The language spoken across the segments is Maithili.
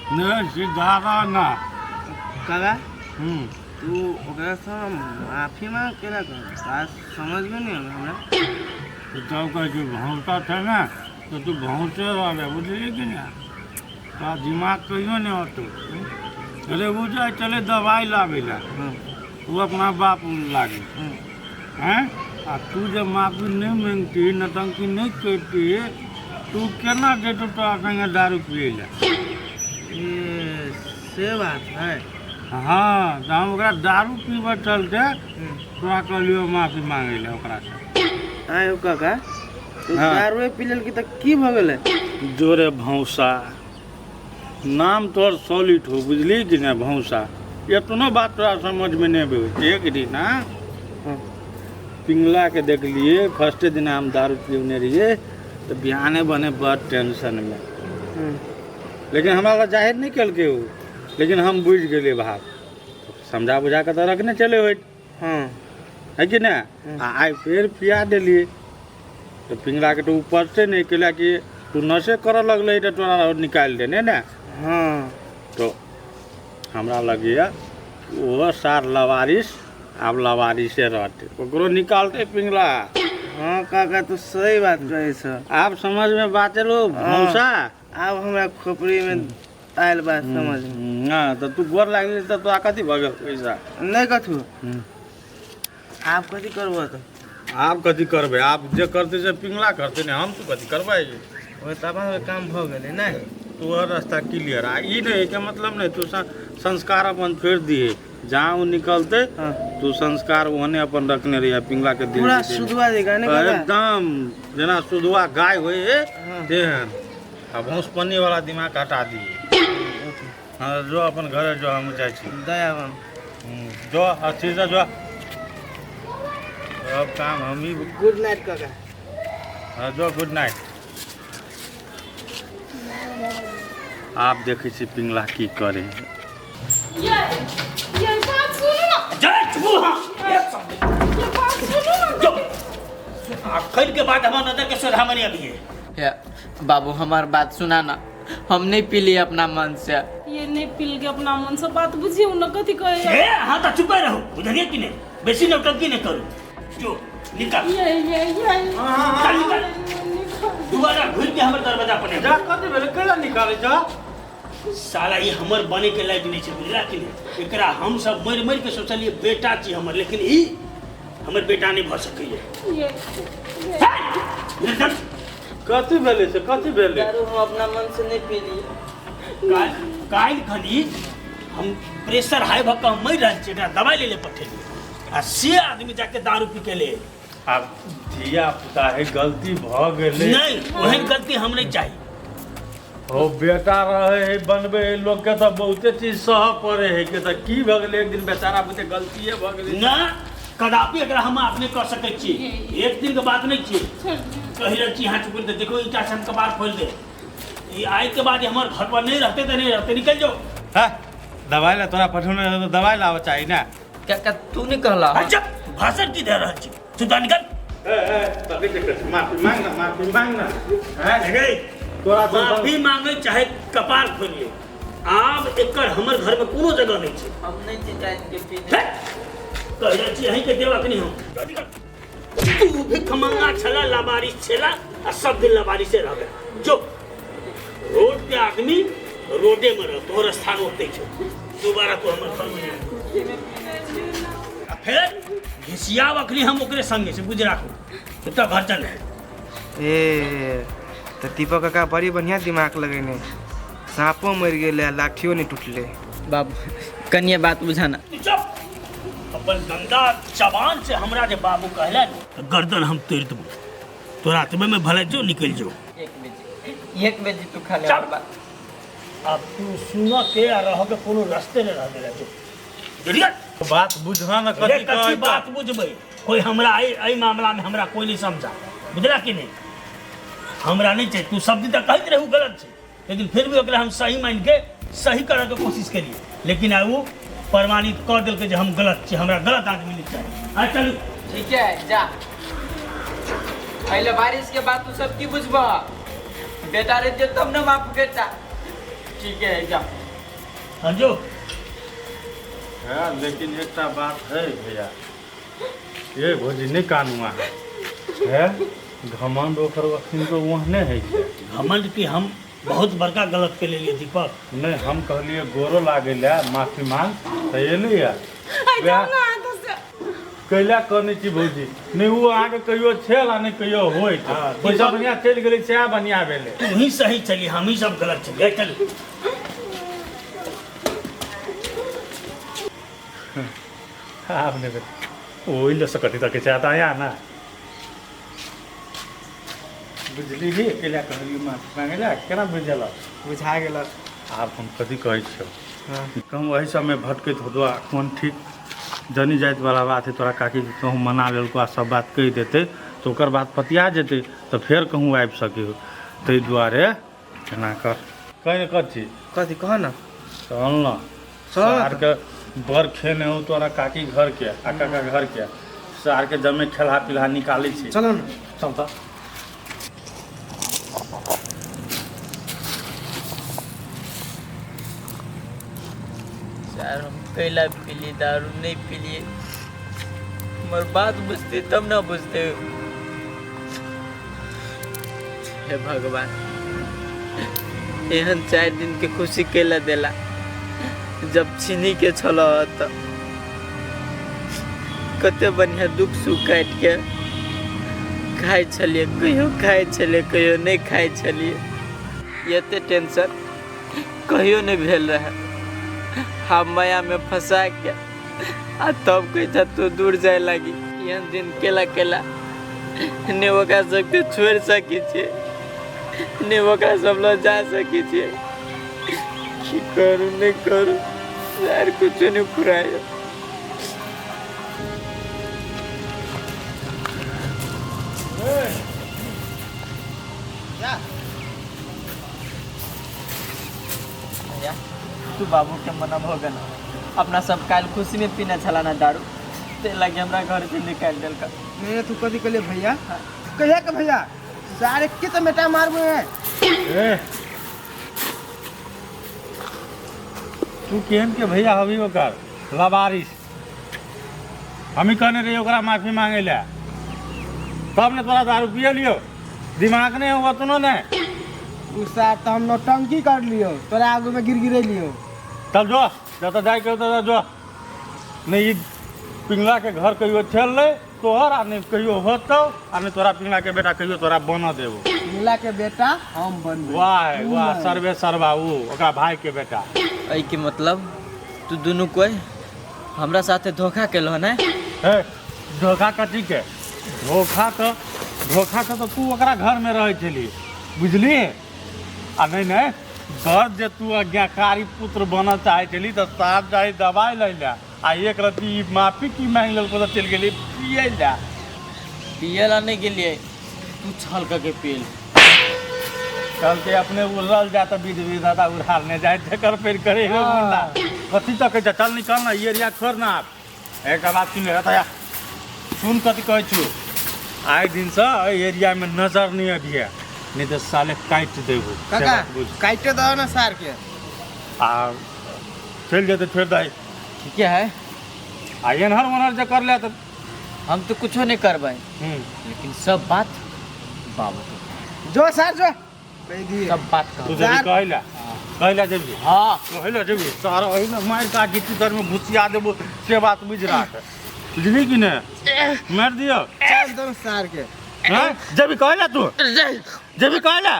नहि सिधारा ना। काका, तू ओकरासँ माफी मांग केना कर, बात समझमे नहि आबै हमरा। तब कहै छै भौंसा छै ने, तऽ तू भौंसे रहले, बुझलिही कि नहि? तोरा दिमाग कहियो नहि होतौ। अरे ओ जाइ चले दवाइ लाबै लए, ओ अपना बाप लागे हैं, आ तू जे माफी नहि मांगती, नौटंकी नहि करती, तू केना जेतौ तोरा संगे दारू पियै लए? ए से बात है। हँ, तऽ हम ओकरा दारू पीबऽ चलते तोरा कहलियौ माफी मांगै लए ओकरासँ। आँय यौ काका, तू दारुए पी लेलकी तऽ की भऽ गेलै? जोरे भौंसा, नाम तोहर सॉलिड हो, बुझली कि नहि? भौंसा, एतनो बात तोरा समझमे नहि अबै छै। एक दिन पिंगलाके देखलियै, फर्स्टे दिन हम दारू पियौने रहियै, तऽ बिहाने बने बड़ टेंशनमे, लेकिन हमरा लग जाहिर नहि केलकै ओ, लेकिन हम बुझि गेलियै भाव। समझा बुझा कऽ तऽ रखने चले होइत है कि नहि? आ आइ फेर पिया देलियै तऽ पिंगलाके तऽ ऊपर से नहि केला कि तू नशे करऽ लगलै तऽ तोरा निकालि देने ने। तऽ हमरा लगैए ओहो सार लवारिस, आब लवारिसे रहतै, ओकरो निकालतै पिंगला। हँ काका, तू सही बात कहै छह। आब समझमे बात एलो भौंसा? आब हमरा खोपड़ीमे आयल बात समझमे। हँ, तऽ तू गोर लागली तऽ तोरा कथी भऽ गेल पैसा? नहि कथू। आब कथी करबह तऽ? आब कथी करबै? आब जे करतै से पिंगला करतै ने, हम तू कथी करबै? ओहि तऽ अपन काम भऽ गेलै ने। तोहर रास्ता क्लियर आ ई नहि के मतलब नहि, तू संस्कार अपन छोड़ि दिहे। जहाँ ओ निकलतै, तू संस्कार ओहने अपन रखने रहिए, पिंगला के दिल पूरा जीते। सुधवा देगा ने काका? एकदम जेना सुधुआ गाय होइ है तेहन। आ भौंसपन्नी वाला दिमाग हटा दिए। हाँ, जो अपन घरे जो, हम जाइ छी। दयावन। जो अच्छी से जो, अब काम हम ही। गुड नाइट काका। हाँ, जो, गुड नाइट। आब देखै छी पिंगला की करे। ये बात सुनू ना। जय छू। हाँ, ये बात सुनू ना। जो अखन के बाद हमर नजर के सोझा में नहीं अभी हे बाबू, हमार बात सुना ना, हम नहीं पीली अपना मन से। ये नहीं पिल के अपना मन से, बात बुझियौ ना कथी कहे। ए हाँ, तऽ चुपे रहू, बुझलियै कि नहीं? बेसी नौटंकी नहीं करू। जो निकल। ये चल निकल, दोबारा घुर के हमर दरवाजा पर नहीं। जा, कथी भेलै? कैला निकालै जा? साला ई हमर बने के लायक नहीं छै, बुझला कि नहीं? एकरा हम सब मरि मरि के सोचलिए बेटा छी हमर, लेकिन ई हमर बेटा नहीं भऽ सकैए। ये निकल। कथी भेलै से, कथी भेलै? दारू हम अपना मन से नहीं पीली। काल्हि खनी हम प्रेशर हाई भऽ कऽ हम मरि रहल छी, एकरा दवाइ ले ले पठेलियै आ से आदमी जाके दारू पी के ले। आब धिया पुता है, गलती भऽ गेलै। नहीं, ओहन गलती हम नहीं चाही। ओ बेटा रहे है, बनबे है लोग के, तऽ बहुते चीज सहऽ पड़े है के, तऽ की भऽ गेलै? एक दिन बेचारा बुते गलतिए भऽ गेलै। ना, कदापि एकरा हम अपने कऽ सकै छी, एक दिन के बात नहीं छी। कहि रहल छी हाथ चुकुर देखो, ईटा से हम कपार फोड़ि दे। ई आइ के बाद हमर घर पर नहीं रहते तऽ नहीं रहते, निकल जाओ। हाँ, दवाइ ला तोरा पठौने रहौ तऽ दवाइ लाबऽ चाही ने। काका, तू नहीं कहला। अच्छा, भाषण की दे रहल छी? तू तऽ निकल। ए, कथी दिक्कत छै? माफी मांग ना, माफी मांग ना। हैं? रे, तोरा तऽ माफी मांगे चाहे कपार खोलिए, आब एकर हमर घर में कोनो जगह नहीं छै। हम नहीं छी जान के पीने। हे, कहि रहल छी अहीं के देबक नहीं हम। जो निकल। तू भी खमंगा छला, लाबारिश छला आ सब दिन लाबारिशे रहबे। जो, रोड के आदमी रोडे में रह, तोहर स्थान ओतै छौ। दोबारा तू हमर घर में नहीं आ फेर घिसियाब अखनी हम ओकरे संगे से, बुझि राखू, एतऽ घर चल। ए तऽ दीपक काका बड़ी बढ़िआँ दिमाग लगेने, साँपो मरि गेलै आ लाठियो नहि टूटलै। बाबू, कनिए बात बुझाना। तू चुप। अपन गंदा जबान से हमरा जे बाबू कहला ने, तऽ गर्दन हम तोड़ि देबो तोरा। एतबे में भले जो, निकलि जो। एक बजे, एक बजे तू खा ले। चुप। हमर बात आब तू सुनऽ के आ रहऽ के कोनो रस्ते नहि रह गेलै। जो, बुझलियै? बात बुझह ने। रे कथी कथी कहै? बात बुझबै? कोई हमरा एहि मामला में हमरा कोई नहीं समझा, बुझला कि नहीं? हमरा नहीं चाहिए। तू सब दिन तक कहैत रहू गलत छै, लेकिन फिर भी ओकरा हम सही मान के सही करऽ के कोशिश करिए, लेकिन आइ ओ प्रमाणित कऽ देलकै जे हम गलत छी, हमरा गलत आदमी नहीं चाही। आ चलू। ठीक है, जा। पहले बारिश के बाद तू सब की बुझबह? बेटा रहिते तब ने माफ करता। ठीक है जा। हाँ जो है, लेकिन एकटा बात है भैया, ये भौजी नहीं कानू अहाँ है, घमंड ओकर अखन तो ओहने है छै। घमंड की हम बहुत बड़का गलत के लिए दीपक। नहीं, हम कहलिए गोरो लागे ला माफी मांग तऽ एलैया। वएह कैला कहने छी भौजी, नहीं वो अहाँके कहियो छल आ नहीं कहियो होइत। हाँ, पैसा बढ़िया चलि गेलै, सएह बढ़िया भेलै। तू ही सही चली, हम ही सब गलत चलिए। चल आब नहि ओहि लऽ सकती तऽ छै तऽ ना बुझली ही, कैला कहलियै माफी मांगै लए, केना बुझल? बुझा गेल। आब हम कथी कहै छियौ? हाँ। कहूँ एहि सबमे भटकैत होतो आ कोन ठीक जनी जाइत वाला बात है, तोरा काकी के कहूँ मना लेलको आ सब बात कहि देतै तऽ ओकर बात पतिया जेतै तऽ फेर कहूँ आबि सकै हो, ताहि दुआरे एना कर। कहि ने कथी? कथी कह ना। चल न सारके बड़ खेने हो तोरा काकी घर के आ काका घर के, सारके जमे खेलहा पिलहा निकालै छै। चलो न। चल तऽ। यार हम कैला पीली दारू नहीं पीलिए, हमर बात बुझते तब ना बुझते। हे भगवान, एहन 4 दिन के खुशी कैला देला जब छीनी के छल त कते बढ़िया दुख सुख काटि के खाइ छलिए, कहियो खाइ छलिए कहियो नहीं खाइ छलिए। एते टेंशन कहियो नहीं भेल रहे। हम माया में फंसा के आ तब कहै तू दूर जाए लागी। एहन दिन केला केला ने ओकरा सबके छोड़ि सकै छियै, ने ओकरा सब लग जा सकै छियै। की करू नहीं करू यार, कुछो नहीं फुराय। तू बाबू के मना हो गना, अपना सब काल खुशी में पीना छला ना दारू, ते लगे हमरा घर से निकाल देलका। नहीं तू कथी कहलिए भैया? कहिया के भैया सारे के तो बेटा मारबो है। ए तू केहन के भैया हबी ओकर लबारिश? हमी कहने रहिए ओकरा माफी मांगे ला, तब ने तोरा दारू पिए लियो, दिमाग नहीं होगा तुनो ने। उस तो हम नौटंकी कर लियो, तोरा आगू में गिर गिरे लियो। तब जो जब जाए के तब जो नहीं पिंगला के घर कहियो छल ले तोहर, आ नहीं कहियो होतो, आ नहीं तोरा पिंगला के बेटा कहियो तोरा बना देबो। पिंगला के बेटा हम बनबो। वाह वाह, सर्वे सर्वा ऊ ओकरा भाई के बेटा। एहि के मतलब तू दुनू कोई हमरा साथे धोखा केलहो ने? हे धोखा कथी के? धोखा तो धोखा से तो तू ओकरा घर में रहै छली, बुझली? आ नहीं नहीं घर जे तू आज्ञाकारी पुत्र बनऽ चाहै छली तऽ साफ जाही दवाइ लै ला, आ एक रत्ती माफी की मांगि लेलको तऽ चलि गेली पियै ला। पियै ला नहीं गेलियै, तू छल कऽ के पियल। कहलकै अपने उड़ल जा तऽ विध विधाता उड़ाल जाइ जकर पेड़ करे मुन्ना। कथी तऽ कहै छै चल निकल ना, ई एरिया छोड़ ना। आप एक बात सुन ले, सुन कथी कहै छु, आइ दिनसँ एहि एरियामे नजर नहि अबिहे, नहीं तो साले काटि देबो। काका काटि दहो ना सार के, आ चलि जेतै छोड़ि दही। ठीके है। आ एनहर ओनहर जे कर ले तऽ हम तो कुछो नहीं करबै, लेकिन सब बात बाबू के। जो सार जो कहि दिए सब बात तू कह। जेबी कहै ला जेबी? हाँ कहै ला जेबी। सारा ओहिमे मारि कऽ गिट्टी तर में घुसिया देबो, से बात बुझि राख, बुझली कि नहि? मारि दियौ चल दो सार के। हाँ जेबी कहै ला तू? जेबी कहै ला?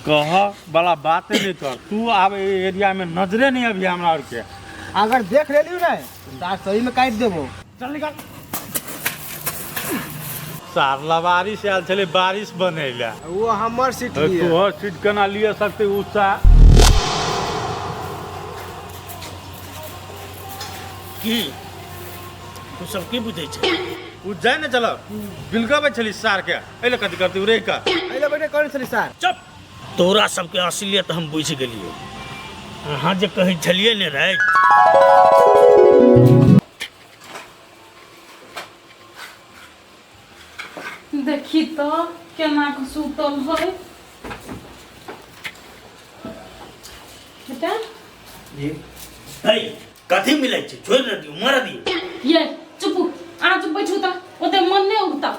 कह वाला बात नहीं कर तू, आब एरिया में नजरे नहीं अभी हमरा और के। अगर देख लेलियो ने सार सही में काटि देबो। चल निकल। सार लबारिश आयल छलै बारिश बनैला, वो हमर सीट लिए। तोहर सीट केना लिए सकते उ सा? की तू सब की बुझै छै? उ जाय ने चल बिलगबै छली सार के, एहि लए कथी करती उ रहि कऽ? एहि लए बैठे कौन छली सार? चुप, तोरा सबके असलियत हम बुझि गेलियै। अहाँ जे कहै छलियै ने राति, देखी तो केना के सुतल है। बेटा। जी। है कथी मिलै छै? छोड़ि न दियौ, मर दियौ। ये चुप, अहाँ चुप बैठू तऽ ओते मन नहि उगता।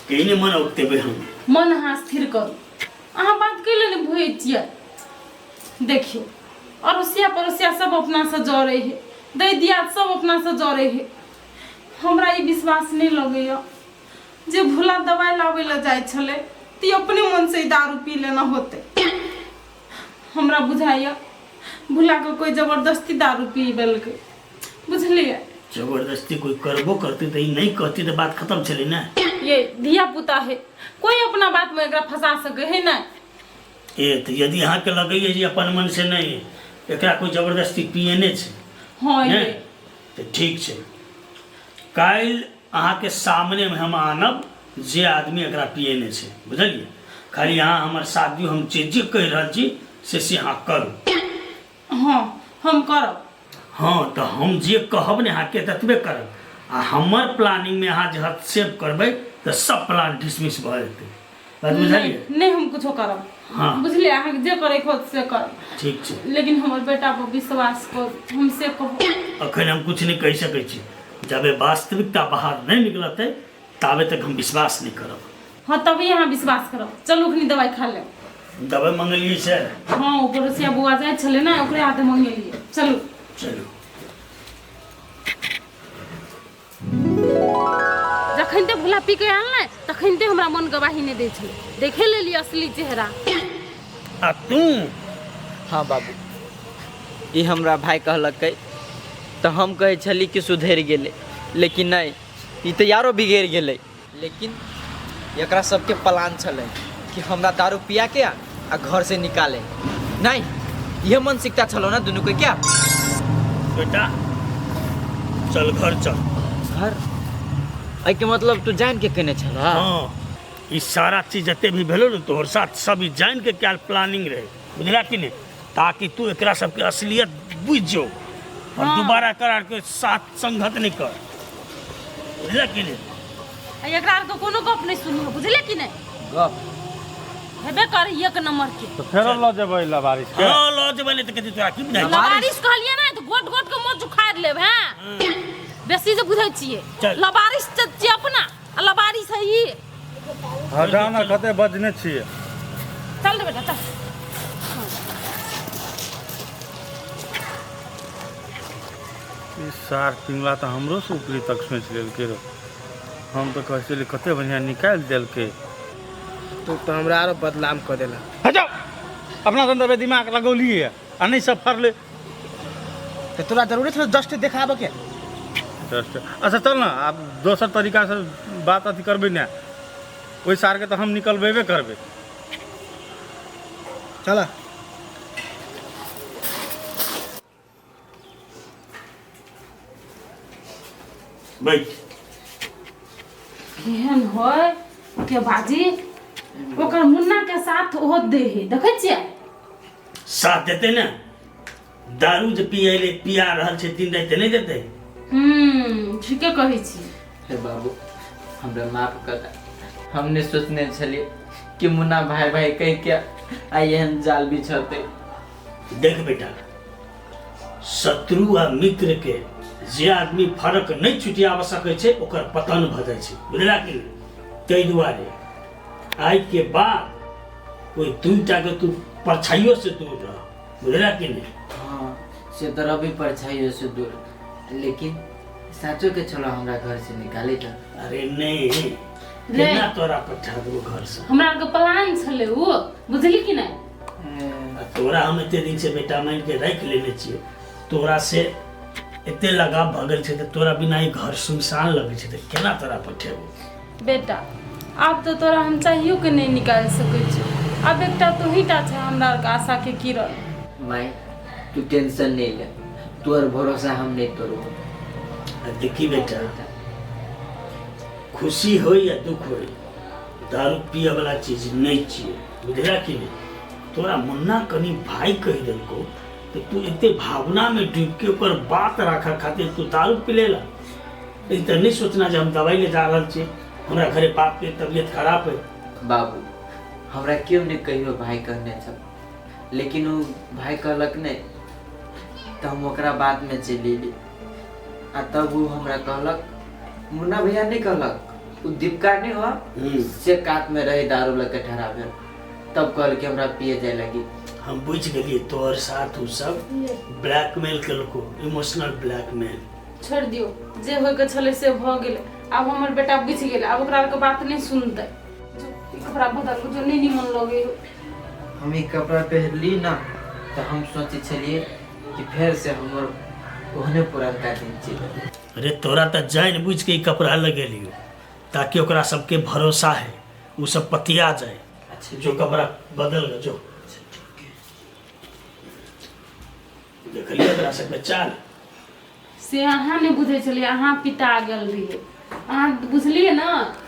केहने मन उगतेबै हम? मन अहाँ स्थिर करू, अहाँ बात कैले नहि बुझै छियै। देखियौ अड़ोसिया पड़ोसिया सब अपनासँ जड़ै है, दै दियाद सब अपनासँ जड़ै है। हमरा ई विश्वास नहि लगैए जे भोला दवाइ लाबै लए जाइ छलै तऽ ई अपने मनसँ ई दारू पी लेना होतै। हमरा बुझाइए भोलाके कोइ जबरदस्ती दारू पीबेलकै, बुझलियै? जबरदस्ती कोई करबो करती तऽ ई नहि कहती तऽ बात खत्म छलै ने। ये धिया पुता है, कोई अपना बात में एकरा फंसा सके है ना। ए तऽ यदि अहाँके लगैए जे अपन मन से नहि एकरा कोई जबरदस्ती पिएने छै। हाँ ये। नहि तऽ ठीक छै, काल्हि अहाँके सामनेमे हम आनब जे आदमी एकरा पिएने छै, बुझलियै? खाली अहाँ हमर साथ दियौ, हम जे जे कहि रहल छी से से अहाँ करू। हाँ हम करब। हाँ तऽ हम जे कहब ने अहाँके ततबे करब, आ हमर प्लानिंगमे अहाँ जे हस्तक्षेप करबै तऽ सब प्लान डिसमिस भऽ जेतै, बात बुझलियै? नहि हम कुछो करब। हाँ। बुझलियै? अहाँके जे करैके होत से करब। ठीक छै। लेकिन हमर बेटा पर विश्वास करू, हम से कहब। अखन हम कुछ नहि कहि सकै छी, जाबे वास्तविकता बाहर नहि निकलतै ताबे तक हम विश्वास नहि करब। हाँ तभी अहाँ विश्वास करब। चलू अखनी दवाइ खा लेब। दवाइ मंगलियै से? हाँ ओ पड़ोसिया बौआ जाइ छलै ने, ओकरे हाथे मंगेलियै। चलू। चलू। जखन ते भोला पी के आयल ने तखन ते हमरा मन गवाही नहि दै छलै, देखे लेलियै असली चेहरा। आ तू? हाँ बाबू, ई हमरा भाई कहलकै तऽ हम कहै छली कि सुधरि गेलै, लेकिन नहि, ई तऽ यारो बिगड़ि गेलै। लेकिन एकरा सबके प्लान छलै कि हमरा दारू पिया के आ घर से निकाले, नहीं यह मानसिकता छलो ना दुनू के। क्या बेटा चल घर चल। घर? एहिके मतलब तू जान के केने छल? हाँ, ई सारा चीज जते भी भेलो ने तोहर साथ सब ई जान के क्या प्लानिंग रहे, बुझला कि नहीं? ताकि तू एकरा सबके असलियत बुझ जो और दोबारा एकरा के साथ संगत नहीं कर, बुझला कि नहीं? आ एकरा आरके कोनो गप नहि सुनियो, बुझले कि नहीं? गप हेबे कर एक नंबर के। तो फेरो लऽ जेबै लबारिश के? हाँ लऽ जेबै, नहीं तऽ कथी तोरा की बुझाइ? लबारिश कहलियै ने तऽ गोट गोट के मोच उखाड़ि लेब। हैं बेसी जे बुझै छियै। चल। लबारिश तऽ छियै अपना आ लबारिश है ई। हँ जाउ ने, कते बजने छियै। चल रे बेटा चल। ई सार पिंगला तऽ हमरो से ऊपरी तक सोचि लेलकै रौ। हम तऽ कहै छलियै कते बढ़िआँ निकालि देलकै। तू तऽ हमरा आरो बदनाम कऽ देला। हटाउ, अपना धंधा पे दिमाग लगौलियै आ नहि सब फड़लै। तऽ तोरा जरूरी छौ जस्ट देखाबऽ के? जस्ट अच्छा चल ने, आब दोसर तरीकासँ बात अथी करबै ने, ओहि सारके तऽ हम निकलबेबे करबै। चल। बैठ। केहन होय के बाजी, ओकर मुन्ना के साथ ओहो दे है, देखै छियै? साथ देते ने, दारू जे पियले पिया रहल छै दिन राति नहि देते। ठीके कहै छी। हे बाबू हमरा माफ कर दे, हमने सोचने छलिए कि मुन्ना भाई भाई कह के आ एहन जाल बिछौते। देख बेटा, शत्रु आ मित्र के जे आदमी फर्क नहीं छुटियाब सकै छै ओकर पतन भऽ जाइ छै, बुझला कि नहि? ताहि दुआरे आइ के बाद ओहि दूटा के तू परछाइयो से दूर रह, बुझला कि नहि? हाँ से तऽ रहबे परछाइयो से दूर, लेकिन साचो के छलो हमरा घर से निकाले त। अरे नहीं, रे। केना तोरा पठा देबो घर से? हमरा आरके प्लान छलै ओ, बुझली कि नहि? आ तोरा हम एते दिन से बेटा मान के राखि लेने छियै, तोरा से एते लगाव भऽ गेल छै तऽ तोरा बिना ई घर सुनसान लगै छै, तऽ केना तोरा पठेबो? बेटा आब तऽ तोरा हम चाहियो के नहि निकालि सकै छी, आब एकटा तोही टा छै हमरा आरके आशा के किरण। माय तू टेंशन नहीं ले, तोहर भरोसा हम नहीं तोड़बो। आ देखी बेटा, खुशी होय या दुख होय, दारू पिए वाला चीज नहीं छियै, बुझला कि नहीं? तोरा मुन्ना कनी भाई कहि देलको तो तू एते भावना में डूब के ओकर बात राखऽ खातिर तू दारू पी लेला। ई तऽ नहीं सोचना जे हम दवाई ले जा रहल छी, हमरा घरे बाप के तबियत खराब है। बाबू हमरा केओ नहीं कहियो भाई कहने छल, लेकिन ओ भाय कहलक नहि, तऽ हम ओकरा बातमे चलि एली। आ तब ओ हमरा कहलक, मुन्ना भैया नहि कहलक, ओ दीपका नहि हो से कातमे रहे दारू लऽ के ठहरा भेल, तब कहलक हमरा पिए जाय लगी। हम बुझि गेलियै तोहर साथ ओ सब ब्लैकमेल केलको, इमोशनल ब्लैकमेल। छोड़ि दियौ, जे होइके छलै से भऽ गेलै। आब हमर बेटा बुझि गेलै, आब ओकरा आरके बात नहि सुनतै। जो ई कपड़ा बदल जो, नहि निमन लगै हो। हम ई कपड़ा पहिरली ना तऽ हम सोचै छलियै कि फेर से हमर ओहने पुरनका दिन चलि। अरे तोरा तऽ जानि बुझि के ई कपड़ा लगेलियो ताकि ओकरा सबके भरोसा है, ओ सब पतिया जाए। अच्छा। जो कपड़ा बदल गए जो। देखलियै ओकरा सबके चाल। से अहाँ नहि बुझै छलियै, अहाँ पिता गेल रहियै। अहाँ बुझलियै ने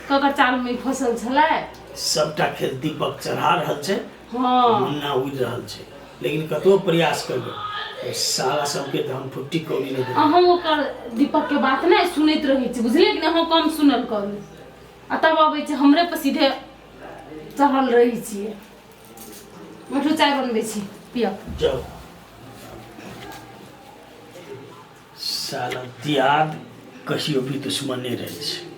ककर चालमे ई फसल छलै। सबटा खेल दीपक चढ़ा रहल छै। हँ। मुन्ना उड़ि रहल छै, लेकिन कतबो प्रयास करबै ओ साला सबके तऽ हम फुट्टी कौड़ी नहि देबै। अहूँ ओकर दीपकके बात नहि सुनैत रहै छी, बुझलियै कि नहि? अहूँ कम सुनल करू, आ तब अबै छै हमरे पर सीधे चढ़ल रहै छियै। बैठू, चाय बनबै छी, पियब। जाउ। साला दियाद कहियो भी दुश्मने रहै छै।